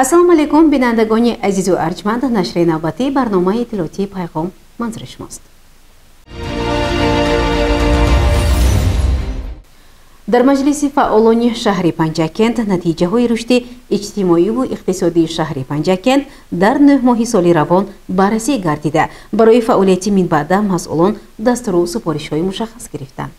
Ассалому алайкум, бинандагони азизу арҷманд, нашри навбатии барномаи иттилоотии Пайғом манзури шумост. Дар маҷлиси фаъолони шаҳри Панҷакент натиҷаҳои рушди иҷтимоиву иқтисодии шаҳри Панҷакент дар 9 моҳи соли равон баррасӣ гардида, барои фаъолияти минбаъда масъулон дастуру супоришҳои мушаххас гирифтанд.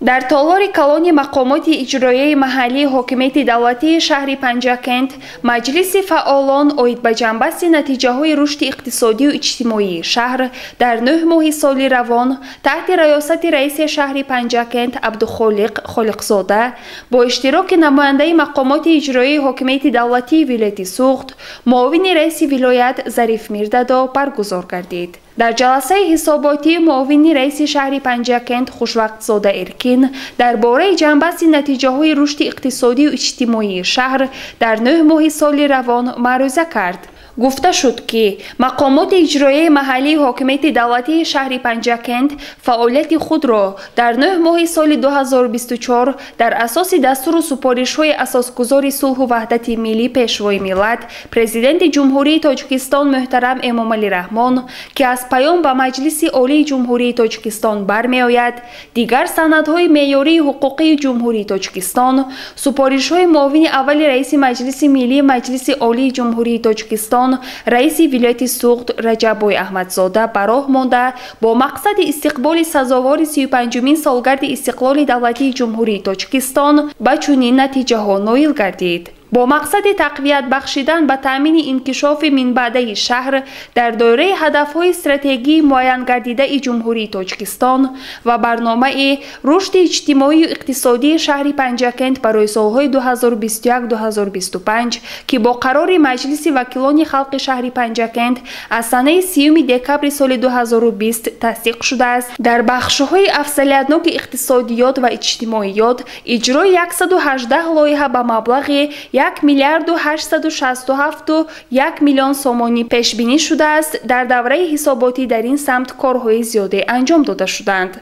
Дар толори калони мақомоти иҷроияи маҳаллии ҳокимияти давлатии шаҳри Панҷакент маҷлиси фаъолон оид ба ҷамъбасти натиҷаҳои рушди иқтисодию иҷтимоии шаҳр дар 9 моҳи соли равон таҳти раёсати раиси шаҳри Панҷакент Абдухолиқ Холиқзода бо иштироки намояндаи мақомоти иҷроияи ҳокимияти давлатии вилояти Суғд, муовини раиси вилоят Зариф Мирдадо баргузор гардид. Дар ҷаласаи ҳисоботӣ муовини раиси шаҳри Панҷакент Хушвақтзода Эркин дар бораи ҷамъбасти натиҷаҳои рушди иқтисодию иҷтимоии шаҳр дар 9 моҳи соли равон маърӯза кард. Гуфта шуд, ки мақомоти иҷроияи маҳаллии ҳокимияти давлатии шаҳри Панҷакент фаъолияти худро дар 9 моҳи соли 2024 дар асоси дастуру супоришҳои асосгузори сулҳу ваҳдати миллӣ, Пешвои миллат, Президенти Ҷумҳурии Тоҷикистон муҳтарам Эмомалӣ Раҳмон, ки аз паём ба Маҷлиси Олии Ҷумҳурии Тоҷикистон бармеояд, дигар санадҳои меъёрии ҳуқуқии Ҷумҳурии Тоҷикистон, супоришҳои муовини аввали раиси Маҷлиси Миллии Маҷлиси Олии Ҷумҳурии Тоҷикистон, раиси вилояти Суғд Раҷаббой Аҳмадзода ба роҳ монда, бо мақсади истиқболи сазовори 35-умин солгарди истиқлоли давлатии Ҷумҳурии Тоҷикистон ба чунин натиҷаҳо ноил гардид. Бо мақсади тақвият бахшидан ба таъмини инкишофи минбаъдаи шаҳр дар доираи ҳадафҳои стратегии муайянгардидаи Ҷумҳурии Тоҷикистон ва барномаи рушди иҷтимоию иқтисодии шаҳри Панҷакент барои солҳои 2021-2025, ки бо қарори Маҷлиси вакилони халқи шаҳри Панҷакент аз санаи 30 декабри соли 2020 тасдиқ шудааст, дар бахшҳои афзалиятноки иқтисодиёт ва иҷтимоиёт иҷрои 118 лоиҳа ба маблағи 1 миллиарду 867 1 миллион сомонӣ пешбинӣ шудааст. Дар давраи ҳисоботӣ дар ин самт корҳои зиёде анҷом дода шуданд.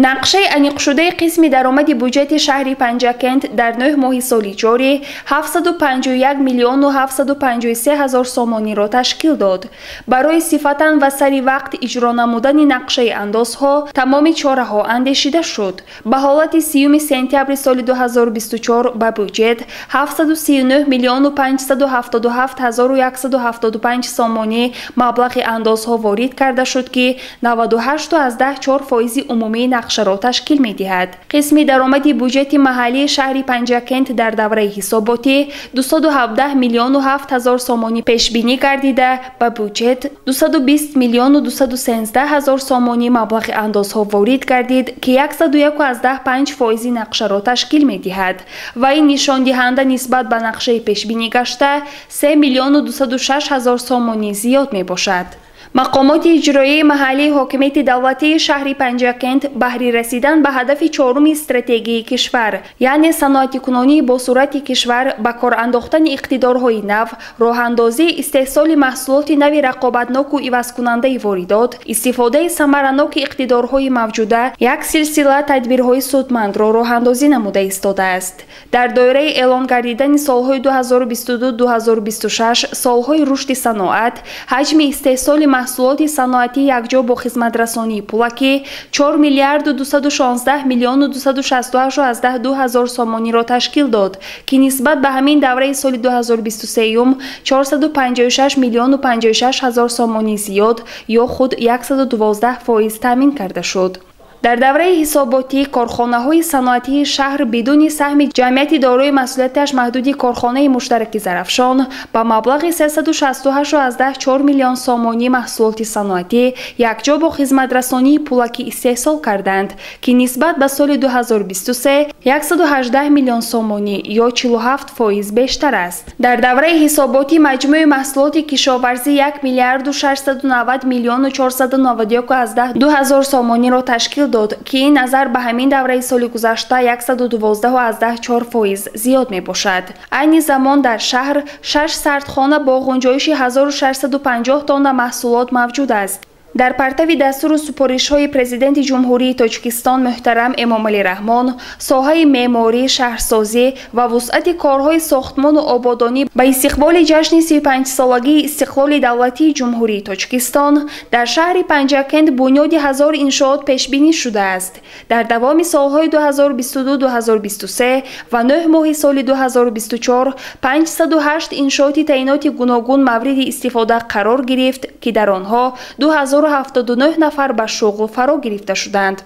Нақшаи аниқшудаи қисми даромади буҷети шаҳри Панҷакент дар 9 моҳи соли ҷорӣ 751 миллиону 753 ҳазор сомониро ташкил дод. Барои сифатан ва сари вақт иҷро намудани нақшаи андозҳо тамоми чораҳо андешида шуд. Ба ҳолати 30 сентябри соли 2024 ба буҷет 739 миллиону 577 ҳазору 175 сомонӣ маблағи андозҳо ворид карда шуд, ки 98,4 фоизи умумии нақшаро ташкил медиҳад. Қисми даромади буҷети маҳаллии шаҳри Панҷакент дар давраи ҳисоботӣ 217 миллиону 7 ҳазор сомонӣ пешбинӣ гардида, ба буҷет 220 миллиону 213 ҳазор сомонӣ маблағи андозҳо ворид гардид, ки 101,5 фоизи нақшаро ташкил медиҳад ва ин нишондиҳанда нисбат ба нақшаи пешбинӣ гашта 3 миллиону 206 ҳазор сомонӣ зиёд мебошад. Мақомоти иҷроияи маҳаллии ҳокимияти давлатии шаҳри Панҷакент баҳри расидан ба ҳадафи чоруми стратегии кишвар, яъне саноатикунонии босуръати кишвар, ба кор андохтани иқтидорҳои нав, роҳандозии истеҳсоли маҳсулоти нави рақобатноку ивазкунандаи воридот, истифодаи самараноки иқтидорҳои мавҷуда як силсила тадбирҳои судмандро роҳандозӣ намуда истодааст. Дар доираи эълон гардидани солҳои 2022-2026 солҳои рушди саноат, ҳаҷми истеҳсоли маҳсулоти саноатӣ якҷо бо хизматрасонии пулакӣ 4 миллиарду 216 миллиону 268,2 ҳазор сомониро ташкил дод, ки нисбат ба ҳамин давраи соли 2023 456 миллиону 56 ҳазор сомонӣ зиёд ё худ 112% таъмин карда шуд. Дар давраи ҳисоботӣ корхонаҳои саноатии шаҳр бидуни саҳми ҷамъияти дорои масъулияташ маҳдуди корхонаи муштараки Зарафшон ба маблағи 368,4 миллион сомонӣ маҳсулоти саноатӣ якҷо бо хизматрасонии пулакӣ истеҳсол карданд, ки нисбат ба соли 2023 118 миллион сомонӣ ё 47% бештар аст. Дар давраи ҳисоботӣ маҷмӯи маҳсулоти кишоварзӣ 1 миллиарду 690 миллиону 491,2 ҳазор сомониро ташкил дод, ки ин назар ба ҳамин давраи соли гузашта 112,4% зиёд мебошад. Айни замон дар шаҳр 6 сардхона бо ғунҷоиши 1650 тонна маҳсулот мавҷуд аст. Дар партави дастуру супоришҳои Президенти Ҷумҳурии Тоҷикистон муҳтарам Эмомалӣ Раҳмон, соҳаи меъморӣ, шаҳрсозӣ ва вусъати корҳои сохтмону ободонӣ ба истиқболи ҷашни 35-солагии истиқлоли давлатии Ҷумҳурии Тоҷикистон дар шаҳри Панҷакент бунёди 1000 иншоот пешбинӣ шудааст. Дар давоми солҳои 2022-2023 ва 9 моҳи соли 2024 508 иншооти таъиноти гуногун мавриди истифода қарор гирифт, ки дар онҳо 2079 нафар ба шуғл фаро гирифта шуданд.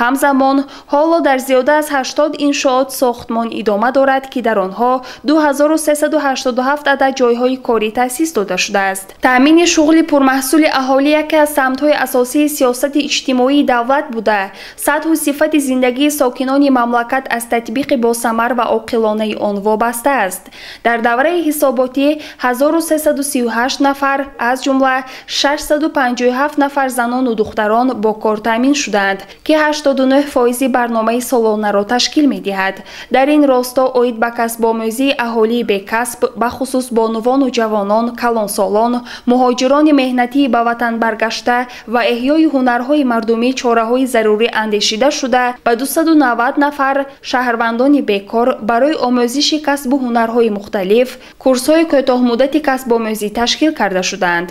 Ҳамзамон ҳоло дар зиёда аз 80 иншоот сохтмон идома дорад, ки дар онҳо 2387 адад ҷойҳои корӣ таъсис дода шудааст. Таъмини шуғли пурмаҳсули аҳолӣ яке аз самтҳои асосии сиёсати иҷтимоии давлат буда, сатҳу сифати зиндагии сокинони мамлакат аз татбиқи босамар ва оқилонаи он вобаста аст. Дар давраи ҳисоботӣ 1338 нафар, аз ҷумла 657 нафар занону духтарон бо кор таъмин шуданд, ки 89% барномаи солонаро ташкил медиҳад. Дар ин росто оид ба касбомӯзии аҳолии бекасб, бахусус бонувону ҷавонон, калонсолон, муҳоҷирони меҳнатии ба ватан баргашта ва эҳёи ҳунарҳои мардумӣ чораҳои зарурӣ андешида шуда, ба 290 нафар шаҳрвандони бекор барои омӯзиши касбу ҳунарҳои мухталиф курсҳои кӯтоҳмуддати касбомӯзӣ ташкил карда шуданд.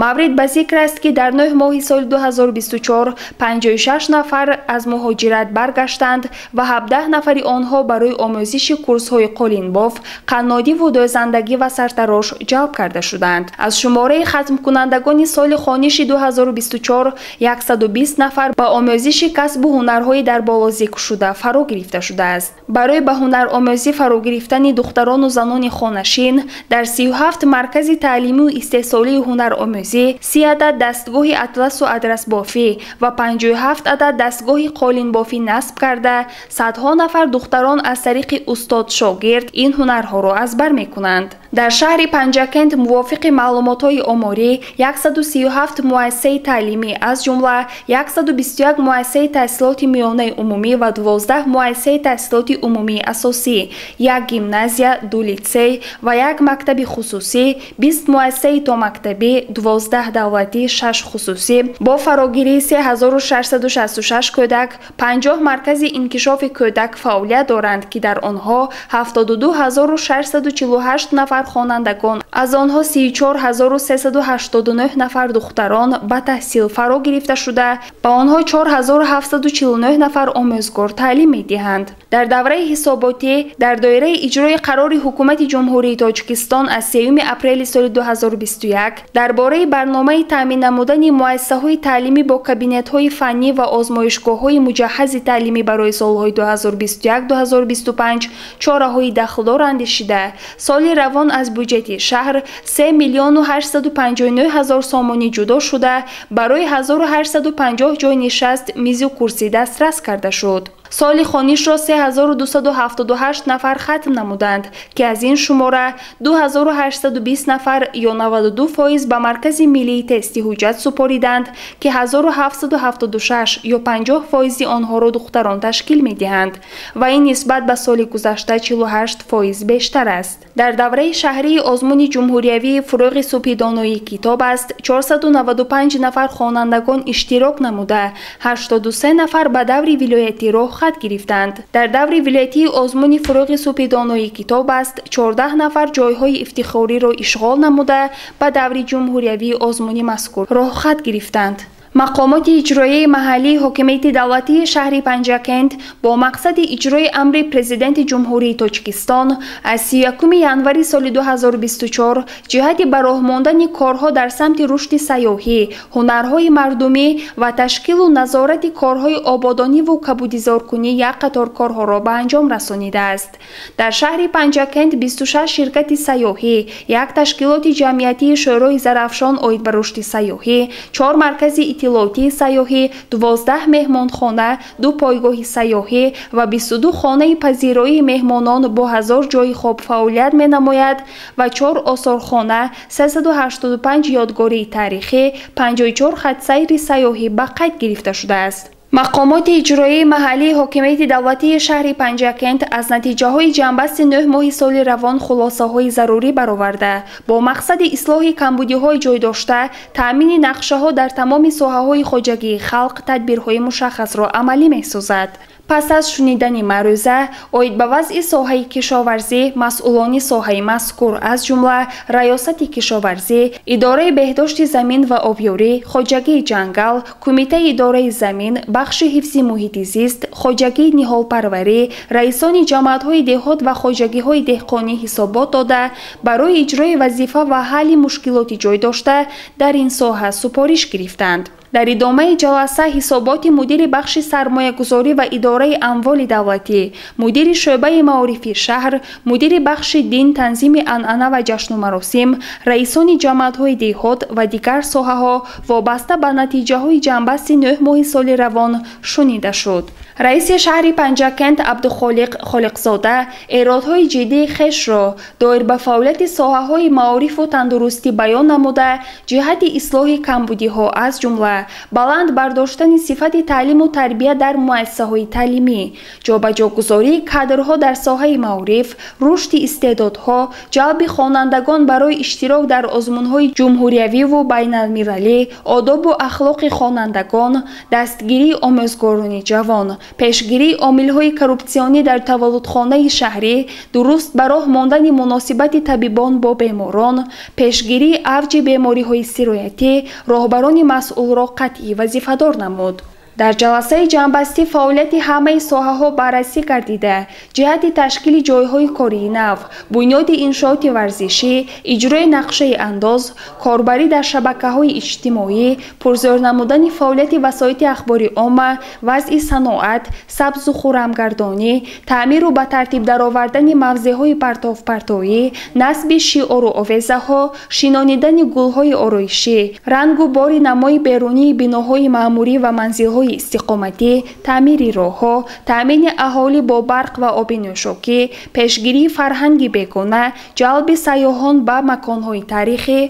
Маврид ба зикр аст, ки дар 9 моҳи соли 2024 56 нафар аз муҳоҷират баргаштанд ва 17 нафари онҳо барои омӯзиши курсҳои қолинбоф, қаннодиву дӯзандагӣ ва сартарош ҷалб карда шуданд. Аз шумораи хатмкунандагони соли хониши 2024 120 нафар ба омӯзиши касбу ҳунарҳои дар боло зикршуда фаро гирифта шудааст. Барои ба ҳунаромӯзӣ фаро гирифтани духтарону занони хонашин дар 37 маркази таълимию истеҳсолии ҳунаромӯзӣ 30 адад дастгоҳи атласу адрасбофӣ ва 57 адад дастгоҳи қолинбофӣ насб карда, садҳо нафар духтарон аз тариқи устод-шогирд ин ҳунарҳоро аз бар мекунанд. Дар шаҳри Панҷакент мувофиқи маълумотҳои оморӣ 137 муассисаи таълимӣ, аз ҷумла 121 муассисаи таҳсилоти миёнаи умумӣ ва 12 муассисаи таҳсилоти умумии асосӣ, як гимназия, 2 литсей ва як мактаби хусусӣ, 20 муассисаи томактабӣ, 12 давлатӣ, 6 хусусӣ бо фарогирии 3666 кӯдак, 50 маркази инкишофи кӯдак фаъолият доранд, ки дар онҳо 72648 нафар хонандагон, аз онҳо 34389 нафар духтарон ба таҳсил фаро гирифта шуда, ба онҳо 4749 нафар омӯзгор таълим медиҳанд. Дар давраи ҳисоботӣ дар доираи иҷрои қарори Ҳукумати Ҷумҳурии Тоҷикистон аз 3 апрели соли 2021 дар бораи барномаи таъмин намудани муассисаҳои таълимӣ бо кабинетҳои фаннӣ ва озмоишгоҳҳои муҷаҳҳази таълимӣ барои солҳои 2021-2025 чораҳои дахлдор андешида, соли равон аз буҷети шаҳр 3 859 000 сомонӣ ҷудо шуда, барои 1850 ҷой нишаст мизу курсӣ дастрас карда шуд. Соли хонишро 3278 нафар хатм намуданд, ки аз ин шумора 2820 нафар ё 92% ба Маркази миллии тести ҳуҷҷат супориданд, ки 1776 ё 50% онҳоро духтарон ташкил медиҳанд ва ин нисбат ба соли гузашта 48% бештар аст. Дар давраи шаҳрии озмуни ҷумҳуриявии «Фурӯғи субҳи доноии китоб аст» 495 нафар хонандагон иштирок намуда, 83 нафар ба даври вилоятӣ роҳхат гирифтанд. Дар даври вилоятии озмуни «Фурӯғи субҳи доноии китоб аст» 14 нафар ҷойҳои ифтихориро ишғол намуда, ба даври ҷумҳуриявии озмуни мазкур роҳхат гирифтанд. Мақомоти иҷроияи маҳаллии ҳокимияти давлатии шаҳри Панҷакент бо мақсади иҷрои амри Президенти Ҷумҳурии Тоҷикистон аз 31 январи соли 2024 ҷиҳати ба роҳ мондани корҳо дар самти рушди сайёҳӣ, ҳунарҳои мардумӣ ва ташкилу назорати корҳои ободониву кабудизоркунӣ як қатор корҳоро ба анҷом расонидааст. Дар шаҳри Панҷакент 26 ширкати сайёҳӣ, як ташкилоти ҷамъиятии Шӯрои Зарафшон оид ба рушди сайёҳӣ, 4 маркази иттилоотии сайёҳӣ, 12 меҳмонхона, 2 пойгоҳи сайёҳӣ ва 22 хонаи пазироии меҳмонон бо 1000 ҷойи хоб фаъолият менамояд ва 4 осорхона, 385 ёдгории таърихӣ, 54 хатсайри сайёҳӣ ба қайд гирифта шудааст. Мақомоти иҷроии маҳаллии ҳокимияти давлатии шаҳри Панҷакент аз натиҷаҳои ҷамъбасти 9 моҳи соли равон хулосаҳои зарурӣ бароварда, бо мақсади ислоҳи камбудиҳои ҷойдошта, таъмини нақшаҳо дар тамоми соҳаҳои хоҷагии халқ тадбирҳои мушаххасро амалӣ месозад. Пас аз шунидани маърӯза оид ба вазъи соҳаи кишоварзӣ, масъулони соҳаи мазкур, аз ҷумла Раёсати кишоварзӣ, Идораи беҳдошти замин ва обёрӣ, Хоҷагии ҷангал, Кумитаи идораи замин, бахши ҳифзи муҳити зист, Хоҷагии ниҳолпарварӣ, раисони ҷамоатҳои деҳот ва хоҷагиҳои деҳқонӣ ҳисобот дода, барои иҷрои вазифа ва ҳалли мушкилоти ҷойдошта дар ин соҳа супориш гирифтанд. Дар идомаи ҷаласа ҳисоботи мудири бахши сармоягузорӣ ва идораи амволи давлатӣ, мудири шӯъбаи маорифи шаҳр, мудири бахши дин, танзими анъана ва ҷашну маросим, раисони ҷамоатҳои деҳот ва дигар соҳаҳо вобаста ба натиҷаҳои ҷамъбасти 9 моҳи соли равон шунида шуд. Раиси шаҳри Панҷакент Абдухолиқ Холиқзода эродҳои ҷиддии хешро доир ба фаъолияти соҳаҳои маорифу тандурустӣ баён намуда, ҷиҳати ислоҳи камбудиҳо, аз ҷумла баланд бардоштани сифати таълиму тарбия дар муассисаҳои таълимӣ, ҷобаҷогузории кадрҳо дар соҳаи маориф, рушди истеъдодҳо, ҷалби хонандагон барои иштирок дар озмунҳои ҷумҳуриявиву байналмилалӣ, одобу ахлоқи хонандагон, дастгирии омӯзгорони ҷавон, пешгирии омилҳои коррупсионӣ дар таваллудхонаи шаҳрӣ, дуруст ба роҳ мондани муносибати табибон бо беморон, пешгирии авҷи бемориҳои сироятӣ роҳбарони масъулро қатъӣ вазифадор намуд. Дар ҷаласаи ҷамъбастӣ фаъолияти ҳамаи соҳаҳо баррасӣ гардида, ҷиҳати ташкили ҷойҳои кории нав, бунёди иншооти варзишӣ, иҷрои нақшаи андоз, корбарӣ дар шабакаҳои иҷтимоӣ, пурзӯр намудани фаъолияти васоити ахбори омма, вазъи саноат, сабзу хуррамгардонӣ, таъмиру ба тартиб даровардани мавзеъҳои партовпартоӣ, насби шиору овезаҳо, шинонидани гулҳои ороишӣ, рангу бори намои берунии биноҳои маъмурӣ ва манзилҳои истиқоматӣ, таъмири роҳҳо, таъмини аҳолӣ бо барқ ва оби нӯшокӣ, пешгирии фарҳанги бегона, ҷалби сайёҳон ба маконҳои таърихӣ,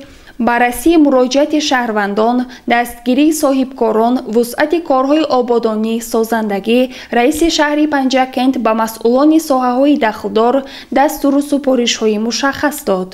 баррасии муроҷиати шаҳрвандон, дастгирии соҳибкорон, вусъати корҳои ободонӣ, созандагӣ, раиси шаҳри Панҷакент ба масъулони соҳаҳои дахлдор дастуру супоришҳои мушаххас дод.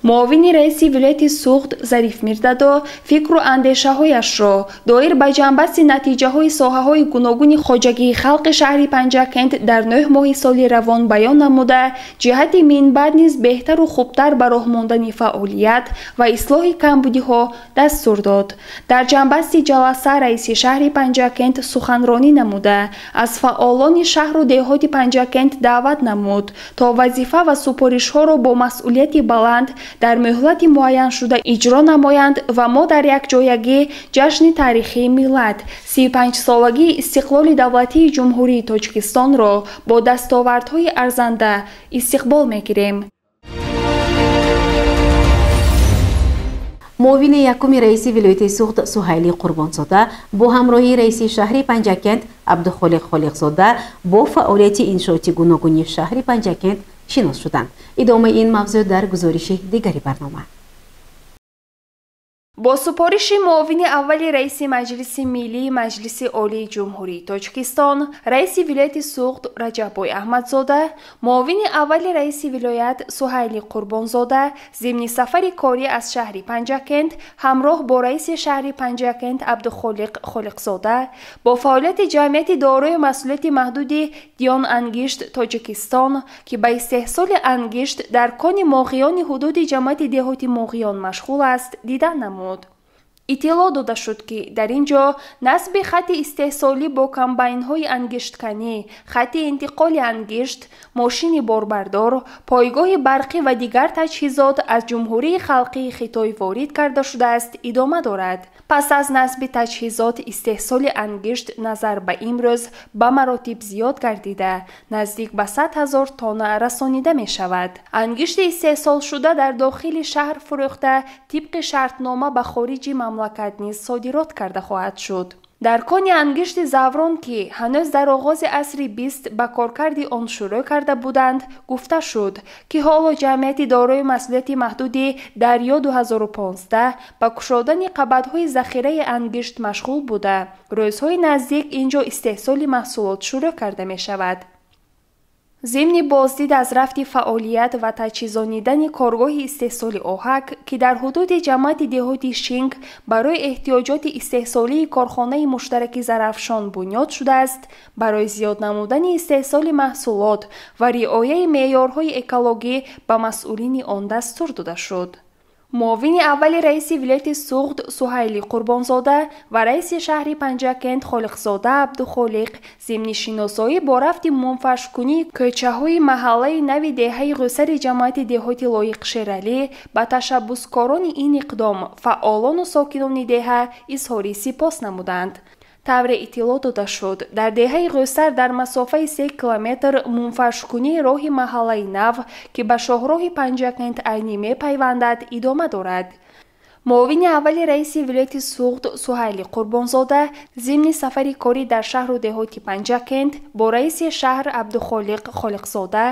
Муовини раиси вилояти Суғд Зариф Мирдадо фикру андешаҳояшро доир ба ҷамъбасти натиҷаҳои соҳаҳои гуногуни хоҷагии халқи шаҳри Панҷакент дар 9 моҳи соли равон баён намуда, ҷиҳати минбаъд низ беҳтару хубтар ба роҳ мондани фаъолият ва ислоҳи камбудиҳо дастур дод. Дар ҷамъбасти ҷаласа раиси шаҳри Панҷакент суханронӣ намуда, аз фаъолони шаҳру деҳоти Панҷакент даъват намуд, то вазифа ва супоришҳоро бо масъулияти баланд дар муҳлати муайяншуда иҷро намоянд ва мо дар якҷоягӣ ҷашни таърихии миллат, 35-солагии истиқлоли давлатии Ҷумҳурии Тоҷикистонро бо дастовардҳои арзанда истиқбол мегирем. Муовини якуми раиси вилояти Суғд Суҳайли Қурбонзода бо ҳамроҳии раиси шаҳри Панҷакент Абдухолиқ Холиқзода бо фаъолияти иншооти гуногуни шаҳри Панҷакент шинос шуданд. Идомаи ин мавзӯъ дар гузориши дигари барнома. Бо супориши муовини аввали раиси Маҷлиси Миллии Маҷлиси Олии Ҷумҳурии Тоҷикистон, раиси вилояти Суғд Раҷаббой Аҳмадзода, муовини аввали раиси вилоят Суҳайли Қурбонзода зимни сафари корӣ аз шаҳри Панҷакент ҳамроҳ бо раиси шаҳри Панҷакент Абдухолиқ Холиқзода бо фаъолияти ҷамъияти дорои масъулияти маҳдуди Диён Ангишт Тоҷикистон, ки ба истеҳсоли ангишт дар кони Моғиёни ҳудуди ҷамъияти деҳоти Моғиён машғул аст, дида намуд. Иттилоъ дода шуд, ки дар ин ҷо насби хатти истеҳсолӣ бо комбайнҳои ангиштканӣ, хатти интиқоли ангишт, мошини борбардор, пойгоҳи барқӣ ва дигар таҷҳизот аз Ҷумҳурии Халқии Хитой ворид карда шудааст, идома дорад. Пас аз насби таҷҳизот истеҳсоли ангишт назар ба имрӯз ба маротиб зиёд гардида, наздик ба 100 000 тонна расонида мешавад. Ангишти истеҳсолшуда дар дохили шаҳр фурӯхта, тибқи шартнома ба хориҷи мамлакат низ содирот карда хоҳад шуд. Дар кони ангишти Заврон, ки ҳанӯз дар оғози асри 20 ба коркарди он шурӯъ карда буданд, гуфта шуд, ки ҳоло ҷамъияти дорои масъулияти маҳдуди Дарё 2015 ба кушодани қабатҳои захираи ангишт машғул буда, рӯзҳои наздик ин ҷо истеҳсоли маҳсулот шурӯъ карда мешавад. Зимни боздид аз рафти фаъолият ва таҷҳизонидани коргоҳи истеҳсоли оҳак, ки дар ҳудуди ҷамоати деҳоти Шинг барои эҳтиёҷоти истеҳсолии корхонаи муштараки Зарафшон бунёд шудааст, барои зиёд намудани истеҳсоли маҳсулот ва риояи меъёрҳои экологӣ ба масъулини он дастур дода шуд. Муовини аввали раиси вилояти Суғд Суҳайли Қурбонзода ва раиси шаҳри Панҷакент Холиқзода Абдухолиқ зимни шиносоӣ бо рафти мунфаршкунии кӯчаҳои маҳаллаи нави деҳаи Ғӯсари ҷамоати деҳоти Лоиқ Шералӣ ба ташаббускорони ин иқдом, фаъолону сокинони деҳа изҳори сипос намуданд. Тавре иттилоъ дода шуд, дар деҳаи Ғӯсар дар масофаи 3 километр мунфаршкунии роҳи маҳаллаи нав, ки ба шоҳроҳи Панҷакент Айнӣ мепайвандад, идома дорад. Муовини аввали раиси вилояти Суғд Суҳайли Қурбонзода зимни сафари корӣ дар шаҳру деҳоти Панҷакент бо раиси шаҳр Абдухолиқ Холиқзода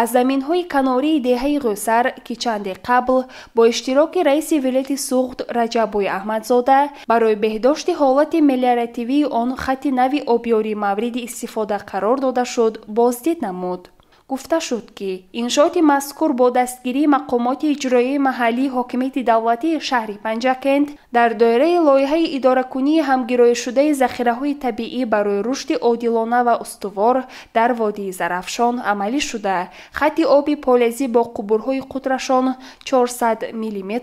аз заминҳои канории деҳаи Ғӯсар, ки чанде қабл бо иштироки раиси вилояти Суғд Раҷаббой Аҳмадзода барои беҳдошти ҳолати мелиоративии он хатти нави обёрӣ мавриди истифода қарор дода шуд, боздид намуд. Гуфта шуд, ки иншооти мазкур бо дастгирии мақомоти иҷроияи маҳаллии ҳокимияти давлатии шаҳри Панҷакент дар доираи лоиҳаи идоракунии ҳамгироишудаи захираҳои табиӣ барои рушди одилона ва устувор дар водии Зарафшон амалӣ шуда, хатти оби полезӣ бо қубурҳои қутрашон 400 мм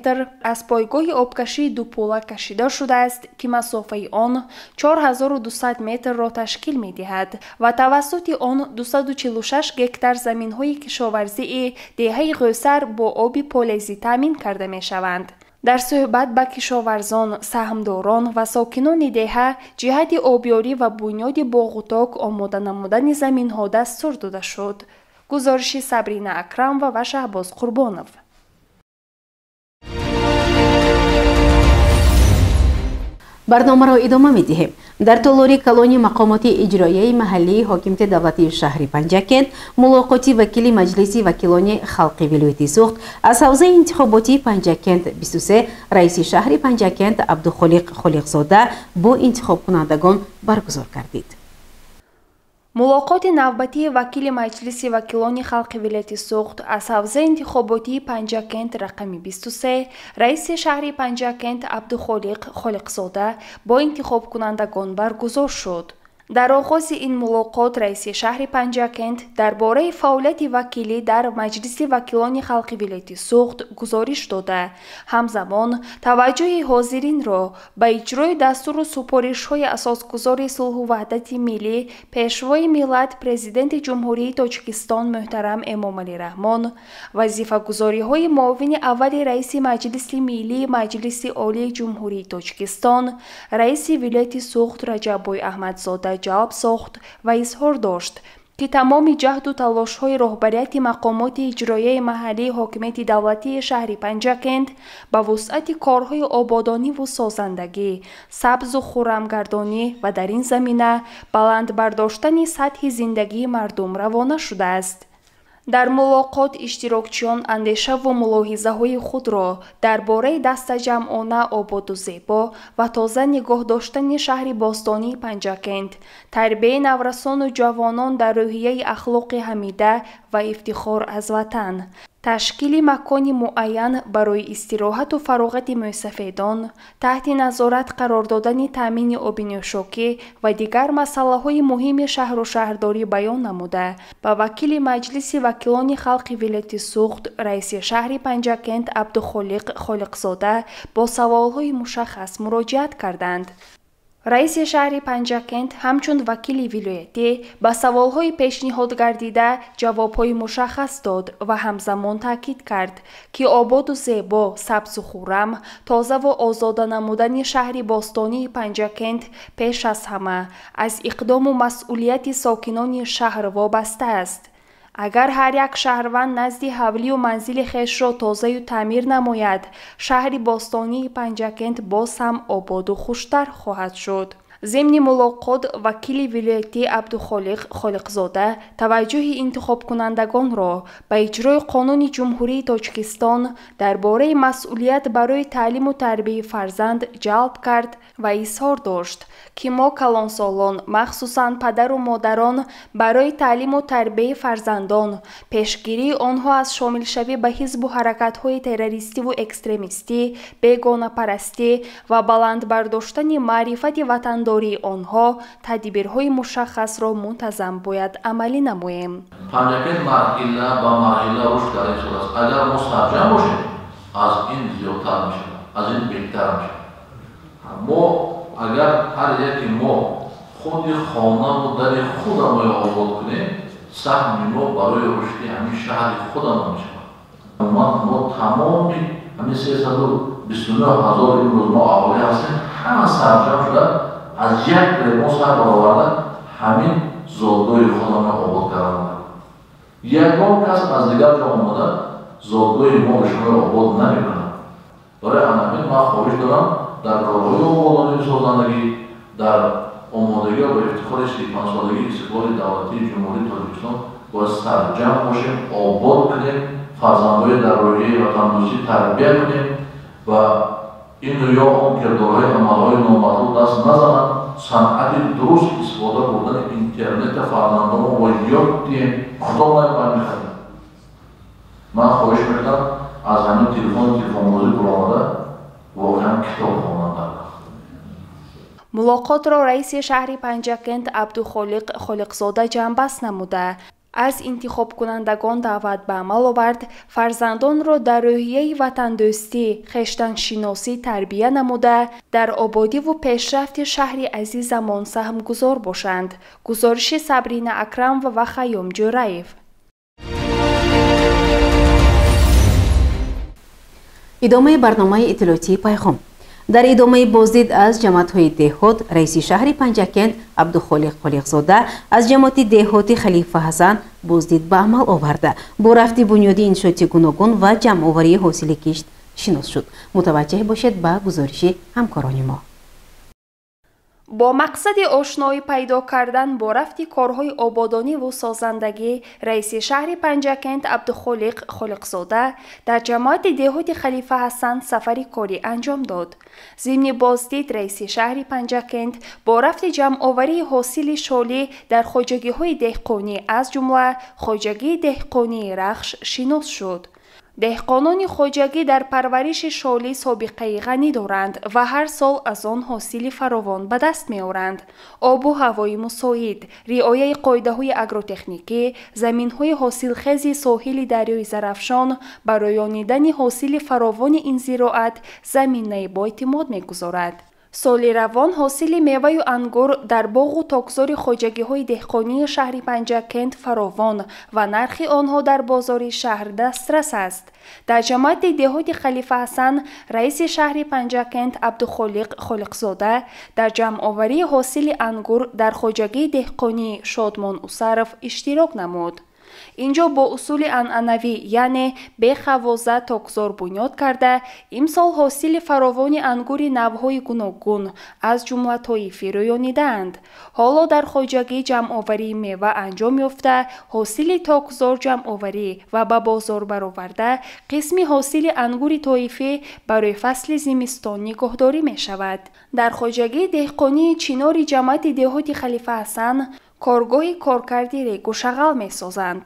аз пойгоҳи обкашии дупула кашида шудааст, ки масофаи он 4200 метрро ташкил медиҳад ва тавассути он 246 гектар заминҳои кишоварзии деҳаи Ғӯсар бо оби полезӣ таъмин карда мешаванд. Дар суҳбат ба кишоварзон, саҳмдорон ва сокинони деҳа ҷиҳати обёрӣ ва бунёди боғуток омода намудани заминҳо дастур дода шуд. Гузориши Сабрина Акрамова ва Шаҳбоз Қурбонов. Барномаро идома медиҳем. Дар толори калони мақомоти иҷроияи маҳаллии ҳокимияти давлатии шаҳри Панҷакент мулоқоти вакили Маҷлиси вакилони халқи вилояти Суғд аз ҳавзаи интихоботии Панҷакент 23 раиси шаҳри Панҷакент Абдухолиқ Холиқзода бо интихобкунандагон баргузор гардид. Мулоқоти навбатии вакили Маҷлиси вакилони халқи вилояти Суғд аз ҳавзаи интихоботии Панҷакент рақами 23 раиси шаҳри Панҷакент Абдухолиқ Холиқзода бо интихобкунандагон баргузор шуд. Дар оғози ин мулоқот раиси шаҳри Панҷакент дар бораи фаъолияти вакилӣ дар Маҷлиси вакилони халқи вилояти Суғд гузориш дода, ҳамзамон таваҷҷӯҳи ҳозиринро ба иҷрои дастуру супоришҳои асосгузори сулҳу ваҳдати миллӣ, Пешвои миллат, Президенти Ҷумҳурии Тоҷикистон муҳтарам Эмомалӣ Раҳмон, вазифагузориҳои муовини аввали раиси Маҷлиси миллии Маҷлиси Олии Ҷумҳурии Тоҷикистон, раиси вилояти Суғд Раҷаббой Аҳмадзода ҷалб сохт ва изҳор дошт, ки тамоми ҷаҳду талошҳои роҳбарияти мақомоти иҷроияи маҳаллии ҳокимияти давлатии шаҳри Панҷакент ба вусъати корҳои ободониву созандагӣ, сабзу хуррамгардонӣ ва дар ин замина баланд бардоштани сатҳи зиндагии мардум равона шудааст. Дар мулоқот иштирокчиён андешаву мулоҳизаҳои худро дар бораи дастаҷамъона ободу зебо ва тоза нигоҳ доштани шаҳри бостонии Панҷакент, тарбияи наврасону ҷавонон дар рӯҳияи ахлоқи ҳамида ва ифтихор аз ватан, ташкили макони муайян барои истироҳату фароғати мӯйсафедон, таҳти назорат қарор додани таъмини обинӯшокӣ ва дигар масъалаҳои муҳими шаҳру шаҳрдорӣ баён намуда, ба вакили Маҷлиси вакилони халқи вилояти Суғд, раиси шаҳри Панҷакент Абдухолиқ Холиқзода бо саволҳои мушаххас муроҷиат карданд. Раиси шаҳри Панҷакент ҳамчун вакили вилоятӣ ба саволҳои пешниҳодгардида ҷавобҳои мушаххас дод ва ҳамзамон таъкид кард, ки ободу зебо, сабзу хуррам, тозаву озода намудани шаҳри бостонии Панҷакент пеш аз ҳама аз иқдому масъулияти сокинони шаҳр вобаста аст. Агар ҳар як шаҳрванд назди ҳавлию манзили хешро тозаю таъмир намояд, шаҳри бостонии Панҷакент боз ҳам ободу хуштар хоҳад шуд. Зимни мулоқот вакили вилоятӣ Абдухолиқ Холиқзода таваҷҷӯҳи интихобкунандагонро ба иҷрои қонуни Ҷумҳурии Тоҷикистон дар бораи масъулият барои таълиму тарбияи фарзанд ҷалб кард ва изҳор дошт, ки мо калонсолон, махсусан падару модарон, барои таълиму тарбияи фарзандон, пешгирии онҳо аз шомилшавӣ ба ҳизбу ҳаракатҳои террористиву экстремистӣ, бегонапарастӣ ва баланд бардоштани маърифати ватандории онҳо тадбирҳои мушаххасро мунтазам бояд амалӣ намоем. Панҷакент марҳила ба марҳила рушд карда истодааст. Агар мо сарҷам бошем, аз ин зиёдтар мешавад, аз ин беҳтар мешавад. Мо агар ҳар яке мо худи хонаму дари худаморо обод кунем, саҳми мо барои рушди ҳамин шаҳри худамон мешавад. Мо тамоми ҳамин 329 ҳазор имрӯз мо аҳолӣ ҳастем, ҳама сарҷам шуда аз як мо сар бароварда ҳамин зодгоҳи худамро обод кардан. Ягон кас аз дигар ҷо омада зодгоҳи мо шуморо обод намекунад. Барои ҳамин ман хоҳиш дорам дар корҳои ободонии созандагӣ, дар омодагӣ ба ифтихори 35-солагии истиқлоли давлатии Ҷумҳурии Тоҷикистон бояд сарҷам бошем, обод кунем, фарзандҳои дар рӯҳияи ватандӯстӣ тарбия кунем ва ин ё он кирдорҳои амалҳои номатлуб даст назананд. Санъати дуруст истифода бурдани интернета фарзандонро бояд ёд диҳем. Худо бояд мехарем. Ман хоҳиш мекунам аз ҳамин телефонбозӣ баромада воқеан китоб хонанд. Мулоқотро раиси шаҳри Панҷакент Абдухолиқ Холиқзода ҷамъбаст намуда, аз интихобкунандагон даъват ба амал овард фарзандонро дар рӯҳияи ватандӯстӣ, хештаншиносӣ тарбия намуда, дар ободиву пешрафти шаҳри азизамон саҳмгузор бошанд. Гузориши Сабрина Акрамова ва Хайём Ҷӯраев. Идомаи барномаи иттилоотии Пайғом. Дар идомаи боздид аз ҷамоатҳои деҳот, раиси шаҳри Панҷакент Абдухолиқ Холиқзода аз ҷамоати деҳоти Халифа Ҳасан боздид ба амал оварда, бо рафти бунёди иншооти гуногун ва ҷамъоварии ҳосили кишт шинос шуд. Мутаваҷҷеҳ бошед ба гузориши ҳамкорони мо. Бо мақсади ошноӣ пайдо кардан бо рафти корҳои ободониву созандагӣ, раиси шаҳри Панҷакент Абдухолиқ Холиқзода дар ҷамоати деҳоти Халифа Ҳасан сафари корӣ анҷом дод. Зимни боздид раиси шаҳри Панҷакент бо рафти ҷамъоварии ҳосили шолӣ дар хоҷагиҳои деҳқонӣ, аз ҷумла хоҷагии деҳқонии Рахш шинос шуд. Деҳқонони хоҷагӣ дар парвариши шолӣ собиқаи ғанӣ доранд ва ҳар сол аз он ҳосили фаровон ба даст меоранд. Обу ҳавои мусоид, риояи қоидаҳои агротехникӣ, заминҳои ҳосилхези соҳили дарёи Зарафшон барои ёнидани ҳосили фаровони ин зироат заминаи боэътимод мегузорад. Соли равон ҳосили меваю ангур дар боғу токзори хоҷагиҳои деҳқонии шаҳри Панҷакент фаровон ва нархи онҳо дар бозори шаҳр дастрас аст. Дар ҷамоати деҳоти Халифа Ҳасан раиси шаҳри Панҷакент Абдухолиқ Холиқзода дар ҷамъоварии ҳосили ангур дар хоҷагии деҳқонии Шодмон Усаров иштирок намуд. Инҷо бо усули анъанавӣ, яъне бехавоза токзор бунёд карда, имсол ҳосили фаровони ангури навъҳои гуногун, аз ҷумла тоифӣ рӯёнидаанд. Ҳоло дар хоҷагӣ ҷамъоварии мева анҷом ёфта, ҳосили токзор ҷамъоварӣ ва ба бозор бароварда, қисми ҳосили ангури тоифӣ барои фасли зимистон нигоҳдорӣ мешавад. Дар хоҷагии деҳқонии Чинори ҷамоати деҳоти Халифа Ҳасан коргоҳи коркарди регу шағал месозанд.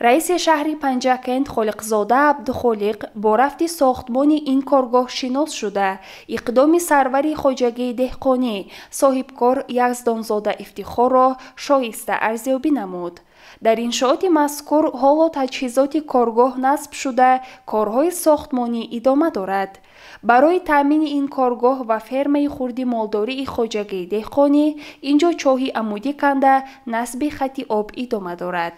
Раиси шаҳри Панҷакент Холиқзода Абдухолиқ бо рафти сохтмони ин коргоҳ шинос шуда, иқдоми сарвари хоҷагии деҳқонӣ соҳибкор Яздонзода Ифтихорро шоиста арзёбӣ намуд. Дар иншооти мазкур ҳоло таҷҳизоти коргоҳ насб шуда, корҳои сохтмонӣ идома дорад. Барои таъмини ин коргоҳ ва фермаи хурди молдории хоҷагии деҳқонӣ инҷо чоҳи амудӣ канда насби хати об идома дорад.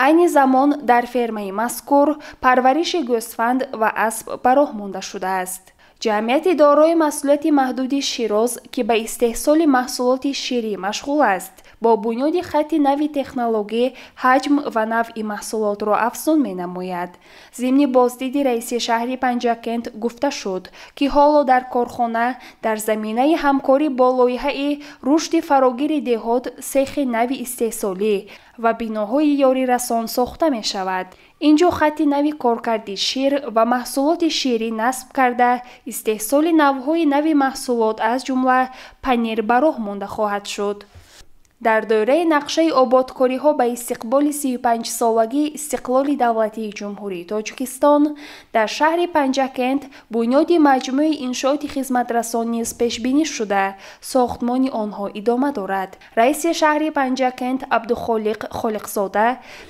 Айни замон дар фермаи мазкур парвариши гӯсфанд ва асп ба роҳ монда шудааст. Ҷамъияти дорои маҳсулияти маҳдуди Широз, ки ба истеҳсоли маҳсулоти ширӣ машғул аст, бо бунёди хатти нави технологӣ ҳаҷм ва навъи маҳсулотро афзун менамояд. Зимни боздиди раиси шаҳри Панҷакент гуфта шуд, ки ҳоло дар корхона дар заминаи ҳамкорӣ бо лоиҳаи рушди фарогири деҳот сехи нави истеҳсолӣ ва биноҳои ёрирасон сохта мешавад. Инҷо хатти нави коркарди шир ва маҳсулоти ширӣ насб карда, истеҳсоли навъҳои нави маҳсулот аз ҷумла панир ба роҳ монда хоҳад шуд. Дар доираи нақшаи ободкориҳо ба истиқболи 35-солагии истиқлоли давлатии Ҷумҳурии Тоҷикистон дар шаҳри Панҷакент бунёди маҷмӯи иншооти хизматрасон низ пешбинӣ шуда, сохтмони онҳо идома дорад. Раиси шаҳри Панҷакент Абдухолиқ Холиқзода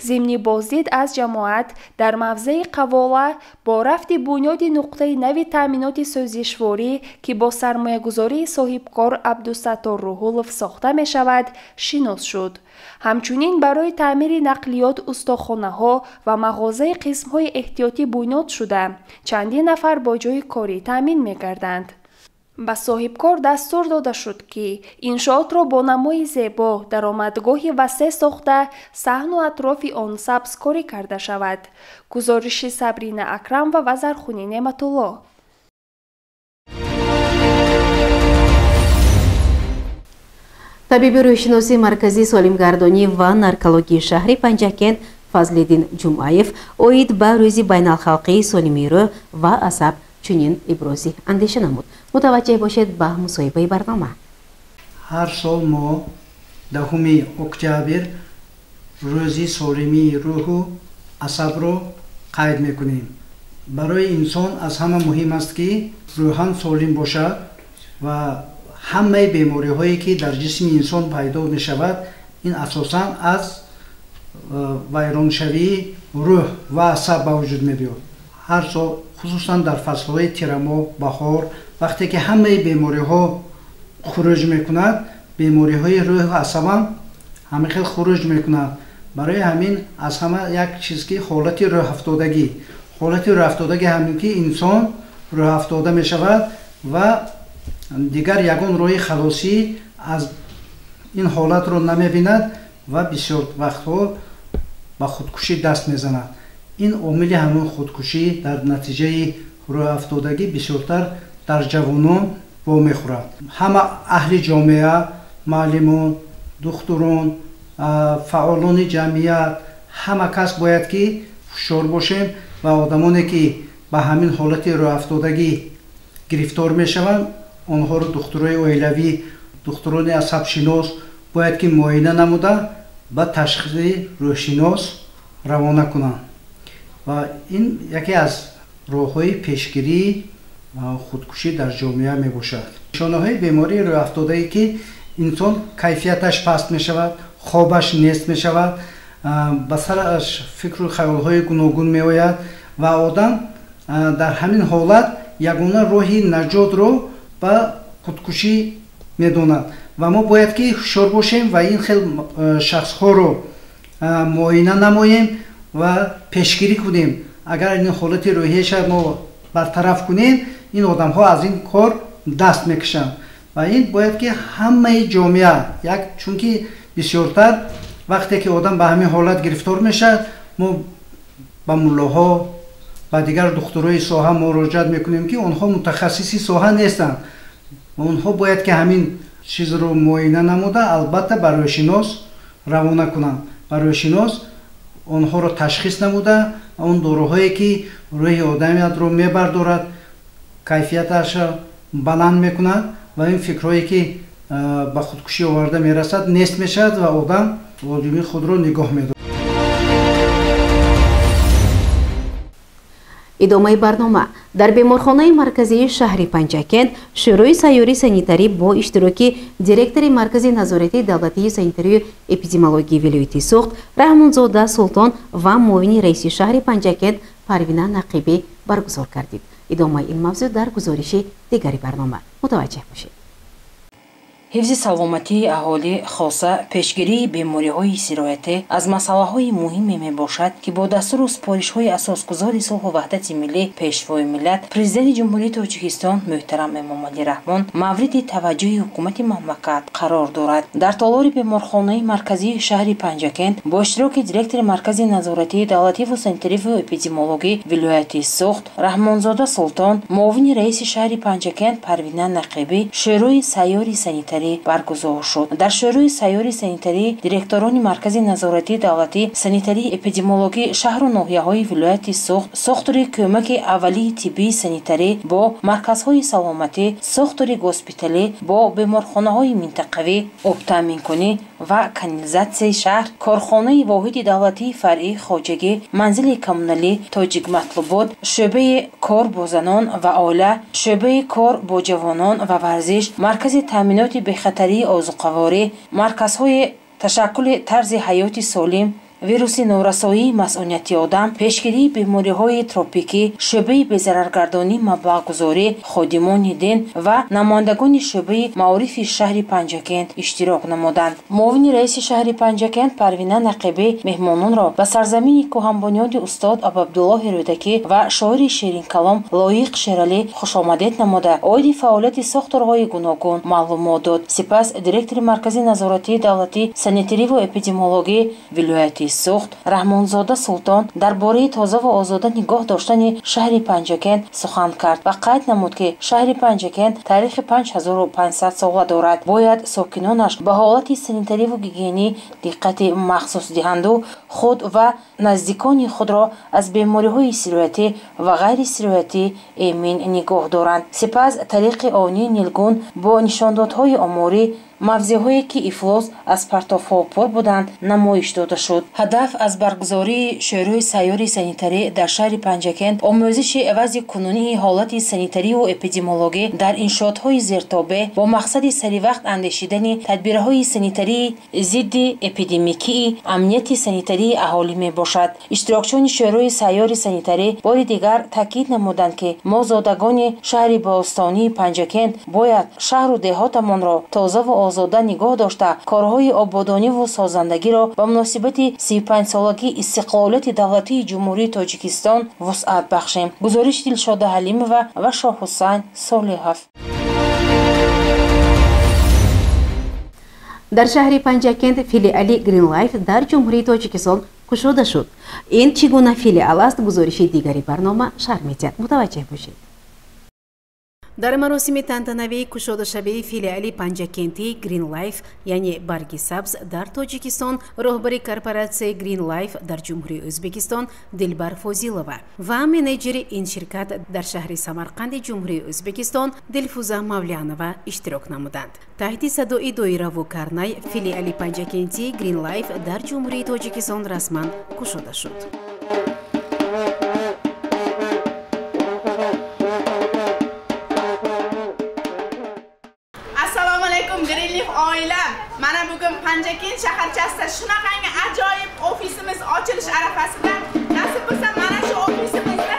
зимни боздид аз ҷамоат дар мавзеи Қавола бо рафти бунёди нуқтаи нави таъминоти сӯзишворӣ, ки бо сармоягузории соҳибкор Абдусаттор Руҳулов сохта мешавад, шинос шуд. Ҳамчунин барои таъмири нақлиёт устохонаҳо ва мағозаи қисмҳои эҳтиётӣ бунёд шуда, чандин нафар бо ҷойи корӣ таъмин мегарданд. Ба соҳибкор дастур дода шуд, ки иншоотро бо намои зебо даромадгоҳи васеъ сохта, саҳну атрофи он сабзкорӣ карда шавад. Гузориши Сабрина Акрамова ва Зархунӣ Неъматулло. Табиби рӯҳшиноси Маркази солимгардонӣ ва наркологии шаҳри Панҷакент Фазлиддин Ҷумъаев оид ба рӯзи байналхалқии солимии рӯҳ ва асаб чунин ибрози андеша намуд. Мутаваҷҷеҳ бошед ба мусоҳибаи барнома. Ҳар сол мо 10 октябр рӯзи солимии рӯҳу асабро қайд мекунем. Барои инсон аз ҳама муҳим аст, ки рӯҳан солим бошад ва ҳамаи бемориҳое ки дар ҷисми инсон пайдо мешавад, ин асосан аз вайроншавии рӯҳ ва асаб ба вуҷуд мебиёд. Ҳар сол, хусусан дар фаслҳои тирамоҳ, баҳор, вақте ки ҳамаи бемориҳо хуруҷ мекунад, бемориҳои рӯҳу асабам ҳамин хел хуруҷ мекунад. Барои ҳамин аз ҳама як чиз ки ҳолати рӯҳафтодагӣ. Ҳолати рӯҳафтодагӣ ҳамин ки инсон рӯҳафтода мешавад ва дигар ягон роҳи халосӣ аз ин ҳолатро намебинад ва бисёр вақтҳо ба худкушӣ даст мезанад. Ин омили ҳамон худкушӣ дар натиҷаи рӯҳафтодагӣ бисёртар дар ҷавонон вомехӯрад. Ҳама аҳли ҷомеа, муаллимон, духтурон, фаъолони ҷамъият, ҳама кас бояд ки ҳушёр бошем ва одамоне ки ба ҳамин ҳолати рӯҳафтодагӣ гирифтор мешаванд, онҳоро духтурои оилавӣ, духтурони асабшинос бояд ки муоина намуда ба ташхиси рӯҳшинос равона кунанд. Ва ин яке аз роҳҳои пешгирии худкушӣ дар ҷомеа мебошад. Нишонаҳои бемории рӯҳафтодае ки инсон кайфияташ паст мешавад, хобаш нест мешавад, ба сараш фикру хаёлҳои гуногун меояд ва одам дар ҳамин ҳолат ягона роҳи наҷотро ба худкушӣ медонад. Ва мо бояд ки ҳушёр бошем ва ин хел шахсҳоро муоина намоем ва пешгирӣ кунем. Агар ин ҳолати рӯҳияша мо бартараф кунем, ин одамҳо аз ин кор даст мекашанд. Ва ин бояд ки ҳамаи ҷомеа, як чунки бисёртар вақте ки одам ба ҳамин ҳолат гирифтор мешавад, мо ба муллоҳо, ба дигар духтурои соҳа муроҷиат мекунем, ки онҳо мутахассиси соҳа нестанд. Онҳо бояд ки ҳамин чизро муоина намуда, албатта ба рӯҳшинос равона кунанд. Ба рӯҳшинос онҳоро ташхис намуда, он доруҳое ки рӯҳи одамиятро мебардорад, кайфияташро баланд мекунад ва ин фикрҳое ки ба худкушӣ оварда мерасад, нест мешавад ва одам олими худро нигоҳ медорад. Идомаи барнома. Дар беморхонаи марказии шаҳри Панҷакент Шӯрои сайёрии санитарӣ бо иштироки директори Маркази назоратии давлатии санитарию эпидемиологии вилояти Суғд Раҳмонзода Султон ва муовини раиси шаҳри Панҷакент Парвина Нақибӣ баргузор кардид. Идомаи ин мавзӯъ дар гузориши дигари барнома. Мутаваҷҷеҳ бошед. Ҳифзи саломатии аҳолӣ, хоса пешгирии бемориҳои сироятӣ аз масъалаҳои муҳиме мебошад, ки бо дастуру супоришҳои асосгузори сулҳу ваҳдати миллӣ, Пешвои миллат, Президенти Ҷумҳурии Тоҷикистон муҳтарам Эмомалӣ Раҳмон мавриди таваҷҷӯҳи ҳукумати мамлакат қарор дорад. Дар толори беморхонаи марказии шаҳри Панҷакент бо иштироки директори Маркази назоратии давлативу санитариву эпидемиологӣ вилояти Суғд Раҳмонзода Султон, муовини раиси шаҳри Панҷакент Парвина Нақибӣ шӯрои сайёри санитарӣ баргузор шуд. Дар шӯрои сайёри санитарӣ директорони Маркази назоратии давлатӣ санитарии эпидемиологӣ шаҳру ноҳияҳои вилояти Суғд, сохтори кӯмаки аввалии тиббии санитарӣ бо марказҳои саломатӣ, сохтори госпиталӣ бо беморхонаҳои минтақавӣ, обтаъминкунӣ ва канализатсияи шаҳр, корхонаи воҳиди давлатии фаръии хоҷагӣ, манзили коммуналӣ Тоҷикматлубот, шӯъбаи кор бо занон ва оила, шӯъбаи кор бо ҷавонон ва варзиш, маркази таъминоти бехатарии озуқаворӣ, марказҳои ташаккули тарзи ҳаёти солим, вируси норасоии масъунияти одам, пешгирии бемориҳои тропикӣ, шӯъбаи безараргардонии маблағгузорӣ, ходимони дин ва намояндагони шӯъбаи маорифи шаҳри Панҷакент иштирок намуданд. Муовини раиси шаҳри Панҷакент Парвина Нақибӣ меҳмононро ба сарзамини кӯҳанбунёди устод Абуабдуллоҳи Рӯдакӣ ва шоири ширинкалом Лоиқ Шералӣ хушомадед намуда, оиди фаъолияти сохторҳои гуногун маълумот дод. Сипас директори Маркази назоратии давлатӣ санитариву эпидемиологӣ вилояти Суғд Раҳмонзода Султон дар бораи тозаву озода нигоҳ доштани шаҳри Панҷакент сухан кард ва қайд намуд, ки шаҳри Панҷакент таърихи 5500 сола дорад. Бояд сокинонаш ба ҳолати санитариву гигиенӣ диққати махсус диҳанду худ ва наздикони худро аз бемориҳои сироятӣ ва ғайрисироятӣ эмин нигоҳ доранд. Сипас тариқи онии нилгун бо нишондодҳои оморӣ мавзеъҳое ки ифлос аз партовҳо пур буданд намоиш дода шуд. Ҳадаф аз баргузории шӯрои сайёри санитарӣ дар шаҳри Панҷакент омӯзиши вазъи кунунии ҳолати санитариву эпидемиологӣ дар иншоотҳои зертобеъ бо мақсади саривақт андешидани тадбирҳои санитарии зидди эпидемикии амнияти санитарии аҳолӣ мебошад. Иштирокчиёни шӯрои сайёри санитарӣ бори дигар таъкид намуданд, ки мо зодагони шаҳри бостонии Панҷакент бояд шаҳру деҳотамонро тозаву озода нигоҳ дошта, корҳои ободониву созандагиро ба муносибати 35-солагии истиқлолияти давлатии Ҷумҳурии Тоҷикистон вусъат бахшем. Гузориши Дилшода Ҳалимова ва Шоҳҳусайн Солиҳов. Дар шаҳри Панҷакент филиали Green Life дар Ҷумҳурии Тоҷикистон кушода шуд. Ин чӣ гуна филиал аст, гузориши дигари барнома шарҳ медиҳад. Мутаваҷҷеҳ бошед. Дар маросими тантанавии кушодашавии филиали Панҷакентии Green Life, яъне барги сабз дар Тоҷикистон, роҳбари корпоратсияи Green Life дар Ҷумҳурии Ӯзбекистон Дилбар Фозилова ва менеҷери ин ширкат дар шаҳри Самарқанди Ҷумҳурии Ӯзбекистон Дилфуза Мавлянова иштирок намуданд. Таҳти садои доираву карнай филиали Панҷакентии Green Life дар Ҷумҳурии Тоҷикистон расман кушода шуд. Oilam, mana bugun Panjakent shaharchasida shunaqangi ajoyib ofisimiz ochilish arafasida nasib bo'lsa mana shu ofisimizda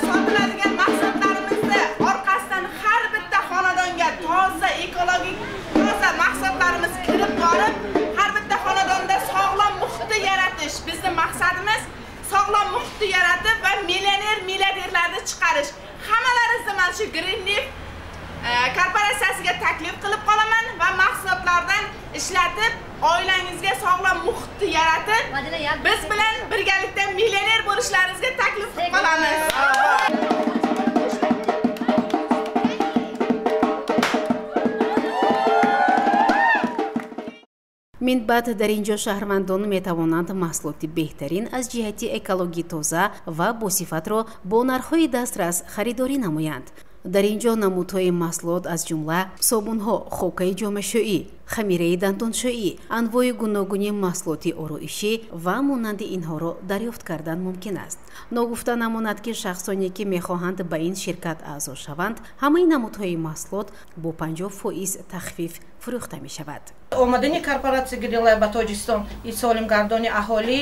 sotiladigan mahsulotlarimizni orqasidan har bitta xonadonga toza ekologik toza mahsulotlarimiz kirib borib, har bitta xonadonda sog'lom muhitni yaratish bizning maqsadimiz. Sog'lom muhitni yaratib va millioner milliarderlarni chiqarish. Hammalaringizni mana shu Green Leaf korporatsiyasiga taklif qilib qolaman va mahsulotlardan ishlatib, oilangizga sog'lom muhitni yaratib, biz bilan birgalikda millioner bo'lishlaringizga taklif qilib qolamiz. Минбаъд дар ин ҷо шаҳрвандон метавонанд маҳсулоти беҳтарин аз ҷиҳати экологӣ тоза ва босифатро бо нархҳои дастрас харидорӣ намоянд. Дар ин ҷо намудҳои маҳсулот аз ҷумла собунҳо, хокаи ҷомашӯӣ, Хамираи дандоншӯӣ, анвои гуногуни маҳсулоти ороишӣ ва монанди инҳоро дарёфт кардан мумкин аст. Ногуфта намонад, ки шахсоне, ки мехоҳанд ба ин ширкат аъзо шаванд, ҳамаи намудҳои маҳсулот бо 50% тахфиф фурӯхта мешавад. Омадани корпоратсия Green Life ба Тоҷикистон солимгардони аҳолӣ,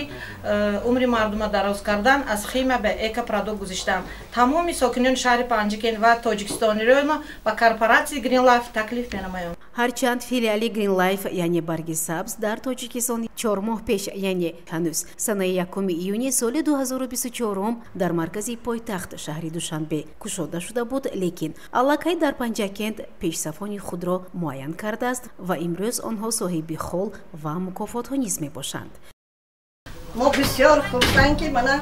умри мардума дароз кардан, аз химия ба экопродукт гузиштан. Тамоми сокинони шаҳри Панҷакент ва тоҷикистониро ба корпоратсияи Green Life таклиф менамоям. Ҳарчанд филиали Green Life, яъне барги сабз, дар Тоҷикистон 4 моҳ пеш, яъне ҳанӯз санаи 1 июни соли 2024 дар маркази пойтахт шаҳри Душанбе кушода шуда буд, лекин аллакай дар Панҷакент пешсафони худро муайян кардааст ва имрӯз онҳо соҳиби хол ва мукофотҳо низ мебошанд. Мо бисёр хурсанд, ки мана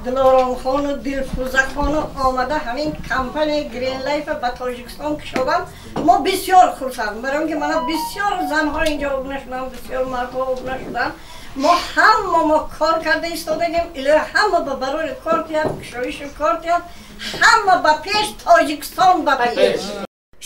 Дилоромхону Дилфӯзахону омада ҳамин компания Green Life ба Тоҷикистон кушоданд. Мо бисёр хурсанд, барои ки мана бисёр занҳо инҷо обуна шуданд, бисёр мардҳо обуна шуданд. Мо ҳама мо кор карда истодагем, илоҳи ҳама ба барори кор диҳад, кушоиши кор диҳад, ҳама ба пеш, Тоҷикистон ба пеш.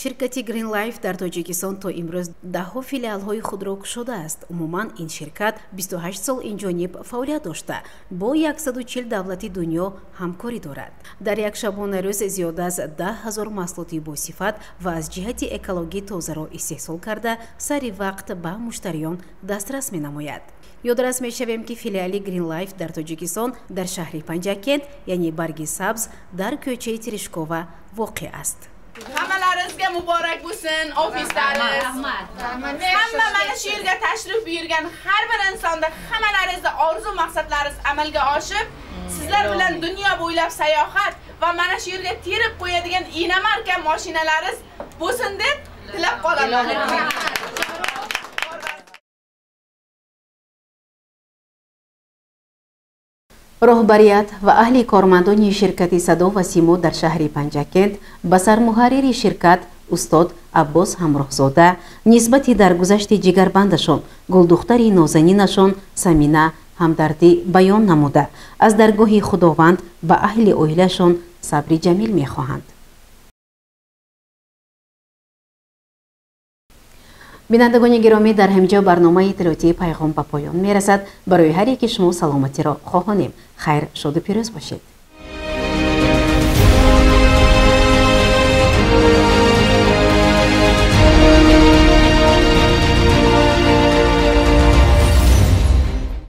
Ширкати Green Life дар Тоҷикистон то имрӯз даҳҳо филиалҳои худро кушодааст. Умуман ин ширкат 28 сол инҷониб фаъолият дошта, бо 140 давлати дунё ҳамкорӣ дорад. Дар як шабонарӯз зиёда аз 10 000 маҳсулоти босифат ва аз ҷиҳати экологӣ тозаро истеҳсол карда, сари вақт ба муштариён дастрас менамояд. Ёдрас мешавем, ки филиали Green Life дар Тоҷикистон дар шаҳри Панҷакент, яъне барги сабз, дар кӯчаи Терешкова воқеъ аст. Hammalaringizga muborak bo'lsin ofislaringiz. Hamma mana shu yerga tashrif buyurgan har bir insonda hammalaringizni orzu maqsadlaringiz amalga oshib, sizlar bilan dunyo bo'ylab sayohat va mana shu yerga terib qo'yadigan inomarka mashinalaringiz bo'lsin deb tilab qolaman. Роҳбарият ва аҳли кормандони ширкати Садо ва Симо дар шаҳри Панҷакент ба сармуҳаррири ширкат устод Аббос Ҳамроҳзода нисбати даргузашти ҷигарбандашон гулдухтари нозанинашон Самина ҳамдардӣ баён намуда, аз даргоҳи Худованд ба аҳли оилашон сабри ҷамил мехоҳанд. Бинандагони гиромӣ, дар ҳаминҷо барномаи иттилоотии Пайғом ба поён мерасад. Барои ҳар яки шумо саломатиро хоҳонем. Хайр, шоду пирӯз бошед.